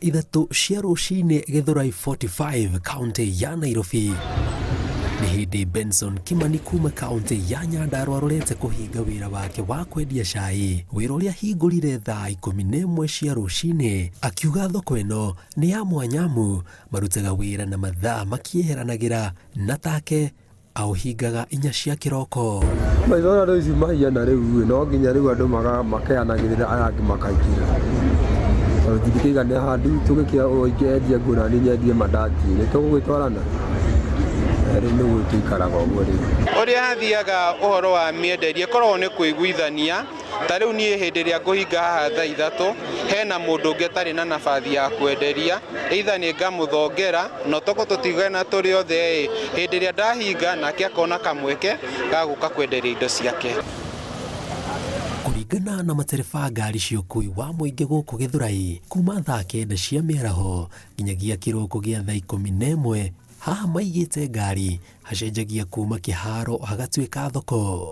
Thaa 3 cia rũcinĩ Gĩthũrai 45, kaunti ya Nairobi, nĩ hĩndĩ Benson Kimani kuma kaunti ya Nyandarua arorete kũhinga wĩra wake wa kwendia cai, wĩra ũrĩa ahingũrire thaa 11 cia rũcinĩ. Akiuga thoko ĩno nĩ ya mwanya amu marutaga wĩra na mathaa makĩeheranagĩra, na take aũhingaga 4 cia kĩroko. Maitho andũ ici mahiana rĩu no nginya rĩu andũ makeanagĩrĩra, aya angĩ makaingĩra, tondũ tũtingĩkĩiganĩra handũ tũgĩkĩra ũyũ aingĩ endie nguo na niĩ nyendie mandathi, nĩ tũgũgĩtwarana? Rĩu nĩguo tũikaraga ũguo rĩu. Ũrĩa hathiaga ũhoro wa mĩenderie ĩkoragwo nĩ kũiguithania. Ta rĩu niĩ hĩndĩ ĩrĩa ngũhinga haha thaa 3, hena mũndũ ũngĩ ũtarĩ na nabathi ya kwenderia, either nĩ ngamũthongera, na tokorwo tũtigana tũrĩ othe ĩ, hĩndĩ ĩrĩa ndahinga nake akona kamweke ga gũka kwenderia indo ciake. Kũringana na matereba ngari cia ũkui wa mũingĩ gũkũ Gĩthũrai, kuma thaa 9 cia mĩaraho nginyagia kĩroko gĩa thaa 11, haha maigĩte ngari hacenjagia kuma kĩharo hagatuĩka thoko.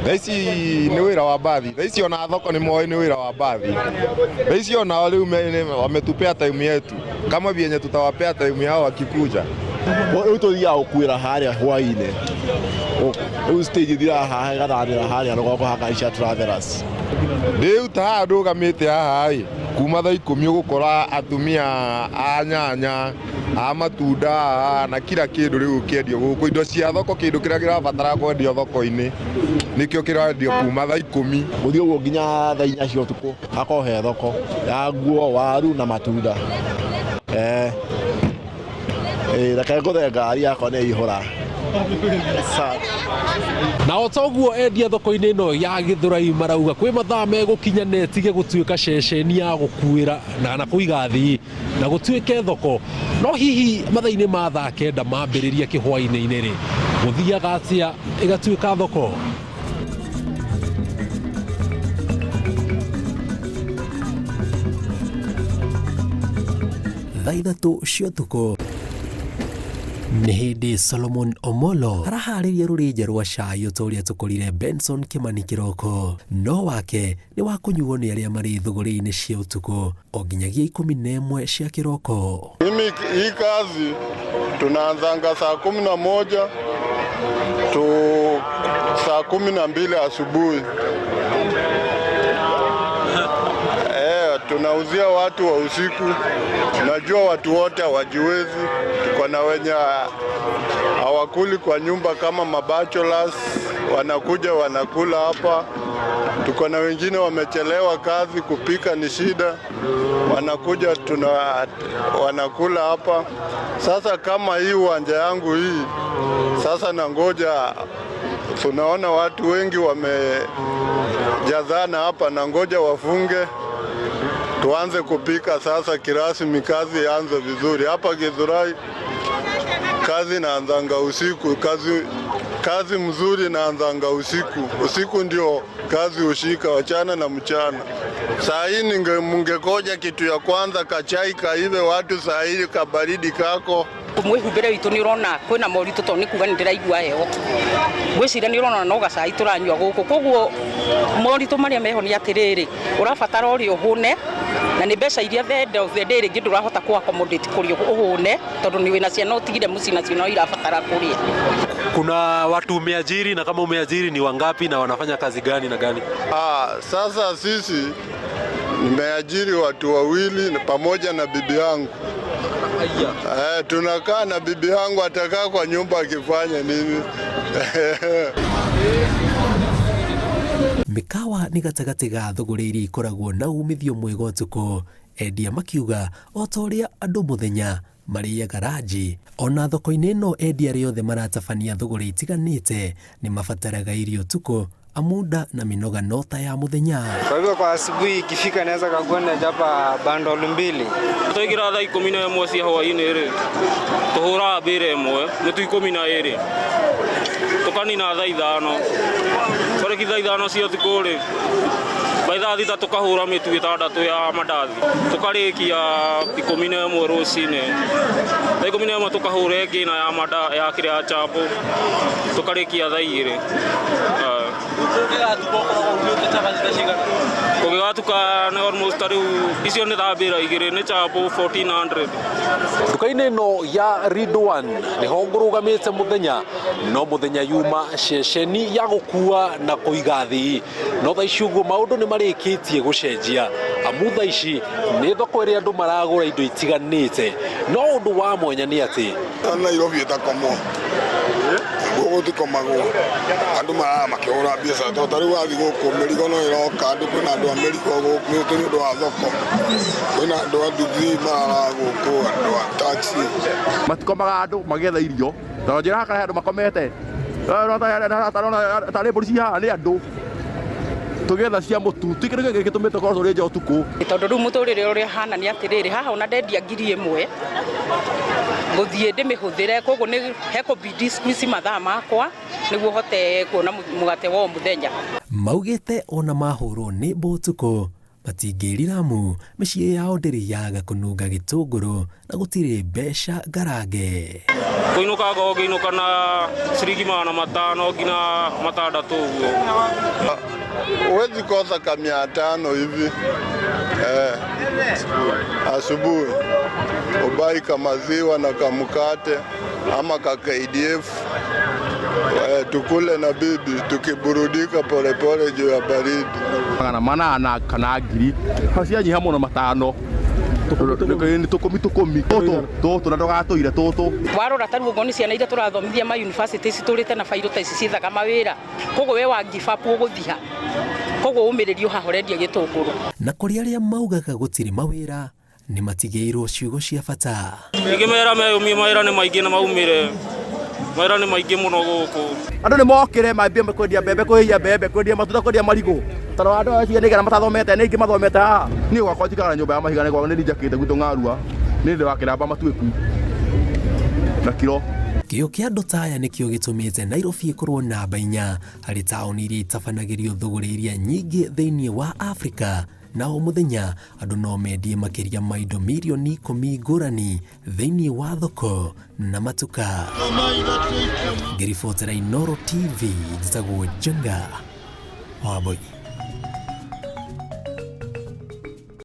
Thaa ici nĩ wĩra wa mbathi. Thaa ici ona thoko nĩ moĩ nĩ wĩra wa mbathi. Thaa ici ona rĩu wametupea time yetu kama vyenye tutawapea time yao wakikuja. Rĩu tũthiaga gũkuĩra harĩa hwainĩ, rĩu stage ĩthiraga haha ĩgathamĩra harĩa rũgongo ha ngari cia travelers. Rĩu ta haha ndũgamĩte haha ĩ, kuma thaa 10 ũgũkora atumia a nyanya, a matunda na kila kĩndũ rĩu kĩendio gũkũ. Indo cia thoko, kĩndũ kĩrĩa kĩrabatara kwendio thoko-inĩ nĩkĩo kĩrendio kuma thaa 10. Gũthiĩ ũguo nginya thaa 4 cia ũtukũ hakorwo he thoko ya nguo, waru na matunda. Reke ngũthe ngari yakwa nĩ yaihũra. Na o ta ũguo endia thoko-inĩ ĩno ya Gĩthũrai marauga kwĩ mathaa megũkinya na ĩtige gũtuĩka ceceni ya gũkuĩra na kũiga athii na gũtuĩke thoko. No hihi mathaa-inĩ ma thaa 9 mambĩrĩria kĩhwainĩ-inĩ rĩ, gũthiaga atĩa ĩgatuĩka thoko? Thaa 3 cia ũtukũ nĩ hĩndĩ Solomon Omolo araharĩria rũrĩnja rwa cai o ta ũrĩa tũkorire Benson Kimani kĩroko, no wake nĩ wa kũnyuo nĩ arĩa marĩ thũgũrĩ-inĩ cia ũtukũ o nginyagia 11 cia kĩroko. Mimi hii kazi tunaanzanga saa 11 tu saa 12 asubuhi. Tunauzia watu wa usiku. Najua watu wote hawajiwezi. Tuko na wenye hawakuli kwa nyumba kama mabachelors, wanakuja wanakula hapa. Tuko na wengine wamechelewa kazi, kupika ni shida, wanakuja wanakula hapa. Sasa kama hii uwanja yangu hii, sasa nangoja, tunaona watu wengi wamejazana hapa, nangoja wafunge tuanze kupika sasa kirasmi, kazi ianze vizuri. Hapa Githurai kazi inaanzanga usiku, kazi mzuri inaanzanga usiku. Usiku ndio kazi ushika, wachana na mchana. Saa hii mungekoja kitu ya kwanza kachai kaive watu, saa hii kabaridi kako. Mwĩhumbĩre witũ nĩ ũrona kwĩna moritũ tondũ nĩ kuga nĩ ndĩraigua heho. Ngwĩciria nĩ ũrona no gacai tũranyua gũkũ, koguo moritũ marĩa meho nĩ atĩrĩrĩ, ũrabatara ũrĩa ũhũne na nĩ mbeca iria the end of the day rĩngĩ ndũrahota kũ accommodate kũrĩa ũhũne tondũ nĩ wĩna ciana ũtigire mũciĩ nacio no irabatara kũrĩa. Kuna watu umeajiri, na kama umeajiri ni wangapi na wanafanya kazi gani na gani? Sasa sisi nimeajiri watu wawili pamoja na bibi yangu. Tunakaa na bibi yangu, atakaa kwa nyumba akifanya nini? Mĩkawa nĩ gatagatĩ ga thũgũrĩ iria ikoragwo na umithio mwega ũtukũ, endia makiuga o ta ũrĩa andũ mũthenya marĩaga ranji, ona thoko-inĩ ĩno endia arĩa othe maratabania thũgũrĩ itiganĩte nĩ mabataraga irio ũtukũ, amu nda na mĩnoga no ta ya mũthenya. Kwa hivyo kwa asubuhi ikifika naweza kakuwa nachapa bundle mbili. Twaingĩra thaa 11 cia hwaĩ-inĩ rĩ, tũhũraga mbĩra ĩmwe, mĩtu 12. Tũkanina thaa 5. Twarĩkia thaa 5 cia ũtukũ rĩ, by thaa 6 tũkahũra mĩtu 6 ya mandathi. Tũkarĩkia 11 rũcinĩ. Thaa 11 tũkahũra ĩngĩ ĩna ya manda, ya kĩrĩa ya chapo. Tũkarĩkia thaa 2. Kũngĩgatuka ũkoragwo umĩte cabaci ta cigana? Kũngĩgatuka nĩ almost ta rĩu icio nĩ thambĩra igĩrĩ nĩ chapo 1400. Nduka-inĩ ĩno ya Ridwan nĩho ngũrũgamĩte mũthenya no mũthenya yuma ceceni ya gũkua na kũiga thii no thaa ici ũguo maũndũ nĩ marĩkĩtie gũcenjia amu thaa ici nĩ thoko ĩrĩa andũ maragũra indo itiganĩte no ũndũ wa mwanya nĩ atĩ Nairobi ĩtakomwo gũkũ gũtikomagwo andũ marara makĩhũra biacara tondũ ta rĩu wathiĩ gũkũ mĩrigo no ĩroka andũ kwĩna andũ a mĩrigo gũkũ nĩ ũndũ wa thoko kwĩna andũ a nduthi mararaga gũkũ andũ a taxi. Matikomaga andũ magĩetha irio tondũ njĩra haha kana andũ makomete tarĩ mbũri ci haha nĩ andũ tũgĩetha cia mũtu ti kĩndũ kĩngĩ gĩtũmĩte korwo tũrĩ nja ũtukũ. Tondũ rĩu mũtũrĩre ũrĩa ũhana nĩ atĩrĩrĩ, haha ona ndendia 1000 ngũthiĩ ndĩmĩhũthĩre, koguo nĩ hekũbidi squeeze mathaa makwa nĩguo hote kuona mũgate wa o mũthenya. Maugĩte ona mahũrwo nĩ mbu ũtukũ matingĩrira amu mĩciĩ yao ndĩrĩ yaga kũnunga gĩtũngũrũ na gũtirĩ mbeca ngarange. Kũinũka ngoragwo ngĩinũka na ciringi 500 nginya 600 ũguo. Huwezi kosa ka 500 hivi asubuhi ubai kamaziwa na kamkate ama ka KDF tukule na bibi tukiburudika polepole juu ya baridi. 800 kana 1000 cianyiha mũno 500 nĩ tũkũmi tũkũmi tũtũ tũtũ na ndũgatũire tũtũ. Warora ta rĩu okorwo nĩ ciana iria tũrathomithia ma university citũrĩte na bairũ ta ici ciethaga mawĩra, koguo we wa give up ũgũthiha, koguo ũmĩrĩrio haha ũrendia gĩtũngũrũ. Na kũrĩ arĩa maugaga gũtirĩ mawĩra nĩ matigĩirwo ciugo cia bata. Ingĩmera meyũmie mawĩra nĩ maingĩ na maumĩre, mawĩra nĩ maingĩ mũno gũkũ. Andũ nĩ mokĩre mambie kwendia mbembe, kũhĩhia mbembe, kwendia matunda, kwendia marigũ. Tondũ andũ acio nĩ matathomete nĩ aingĩ mathomete haha. Niĩ gwakwa njikaraga nyũmba ya mahiga nĩ gwakwa nĩ njakĩte gwitũ ng'arua nĩ thĩ wa kĩramba matuĩku na kiro. Kĩo kĩa andũ ta aya nĩkĩo gĩtũmĩte Nairobi ĩkorwo namba 4 harĩ taũni iria itabanagĩrio thũgũrĩ iria nyingĩ thĩinĩ wa Afrika, na o mũthenya andũ no mendie makĩria ma indo mirioni 10 ngũrani thĩinĩ wa thoko na matuka. Ngĩribotera Inooro TV, njĩtagwo Njenga Wambui.